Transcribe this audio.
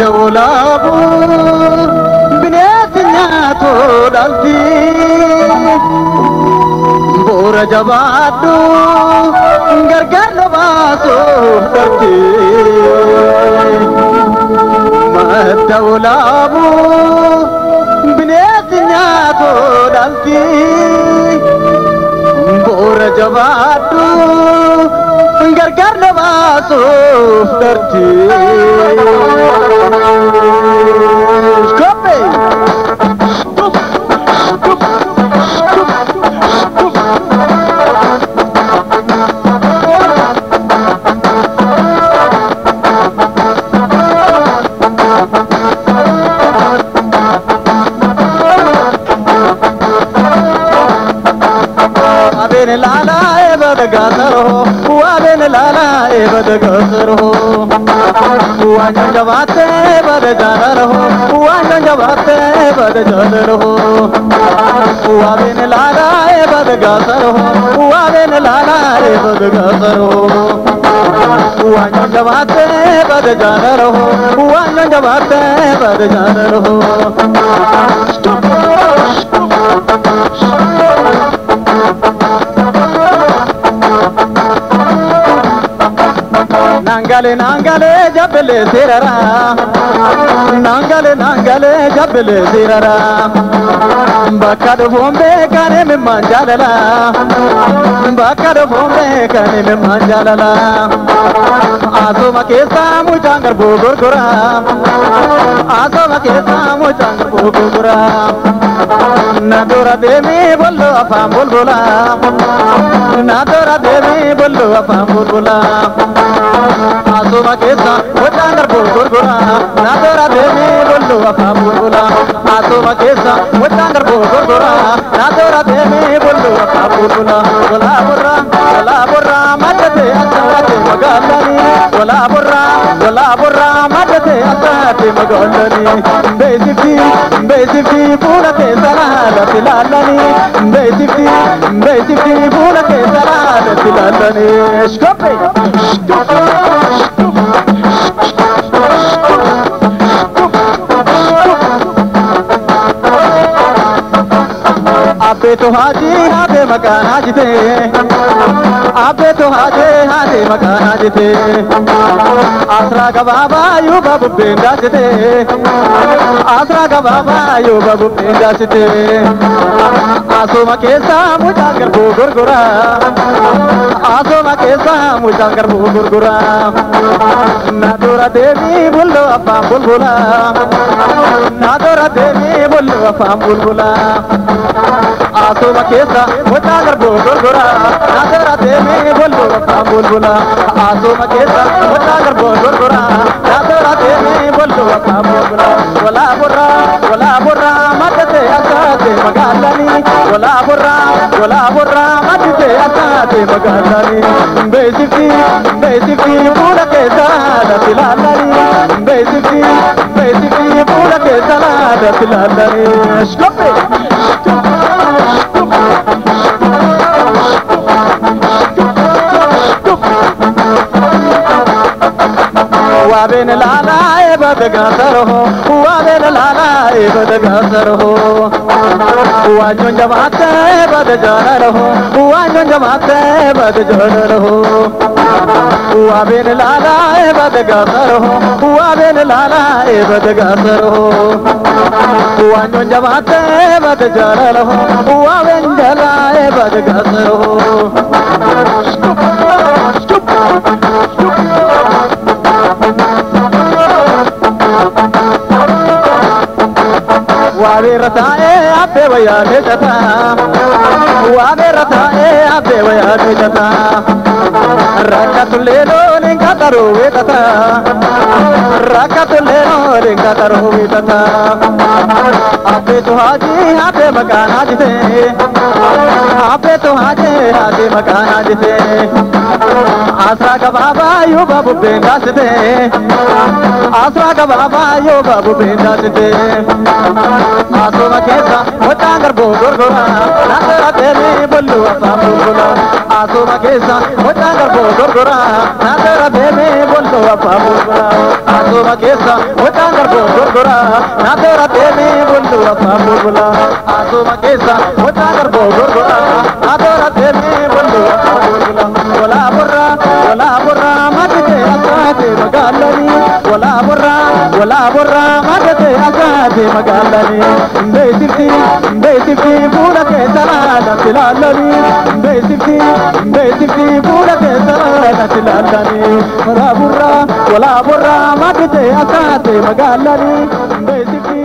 Madda walaabuu bineensi nyaatu dhalti bu'uura jabaadhu gargaar nu baasuuf dharti. Madda walaabuu bineensi nyaatu dhalti bu'uura jabaadhu gargaar nu baasuuf dharti. Kophee! Abeen laalaa eebada gaasaroo abeen laalaa eebada gaasaroo waan jabaatee eebada jaalaroo waan jabaatee eebada jaalaroo abeen laalaa eebada gaasaroo abeen laalaa eebada gaasaroo waan jabaatee eebada jaalaroo waan jabaatee eebada jaalaroo. Nangale nangale jabbele sirara nangale nangale jabbele sirara bakka dhufuun beekane mimmaan jaalala bakka dhufuun beekane mimmaan jaalala asuma keessaa mucaan garbuu gurgura asuma keessaa mucaan garbuu gurgura na dura deemee bolloo afaan bulbula na dura deemee bolloo afaan bulbula. Asuma keessa mucaan garbuu gurgura na dura deemee bolloo afaan bulbula asuma keessa mucaan garbuu gurgura na dura deemee bolloo afaan bulbula walaa borraa walaa borraa maddatee asxaate magaalanii walaa borraa walaa borraa maddatee asxaate magaalanii beeksifti beeksifti fuula keessa laalatti laalanii beeksifti beeksifti fuula keessa laalatti laalanii shkoppe. Abbee tohaajii haatee maqaan haajitee abbee tohaajee haatee maqaan haajitee asraa gabaabaa yuuba bubbeen daasitee asraa gabaabaa yuuba bubbeen daasitee asuma keessaa mucaan garbuu gurgura asuma keessaa mucaan garbuu gurgura na dura deemii bulloo afaan bulbula na dura deemii bulloo afaan bulbula. Asuma keessa mucaan garbuu gurgura na dura deemee bolloo afaan bulbula asuma keessa mucaan garbuu gurgura na dura deemee bolloo afaan bulbula walaa borraa walaa borraa maddatee asxaate magaalanii walaa borraa walaa borraa maddatee asxaate magaalanii beeksifti beeksifti fuula keessa laalatti laalanii beeksifti beeksifti fuula keessa laalatti laalanii shkoppe. Waabeen laalaa eebada gaasaroo waabeen laalaa eebada gaasaroo waanjoon jabaatee eebada jaalaroo waanjoon jabaatee eebada jaalaroo waabeen laalaa eebada gaasaroo waabeen laalaa eebada gaasaroo waanjoon jabaatee eebada jaalaroo waabeen jalaa eebada gaasaroo. Waabee taa'ee abbee wayyaa meecataa waabee taa'ee abbee wayyaa meecataa rakkatullee looniin qaxaruu weexataa rakkatullee looniin qaxaruu weexataa abbee tuhaajii abbee maqaan haajitee abbee tuhaajii abbee maqaan haajitee Asraa gabaabaa yoo baabu beendaasite, asraa gabaabaa yoo baabu beendaasite. Asuma keessa hojjaan garbuu gorgora, naannoo deemee bollu afaan bulbula. Asuma keessa hojjaan garbuu gorgora, naannoo deemee bollu afaan bulbula. Asuma keessa hojjaan garbuu gorgora, naannoo deemee bollu afaan bulbula. Asuma keessa hojjaan garbuu gorgora, naannoo deemee bollu afaan bulbula. Walaa borraa walaa borraa madde asaate magaalani, walaa borraa walaa borraa madde asaate magaalani. Beeksifti beeksifti fuula keessa laala ilaalani, beeksifti beeksifti fuula keessa laala ilaalani. Walaa borraa walaa borraa madde asaate magaalani, beeksifti.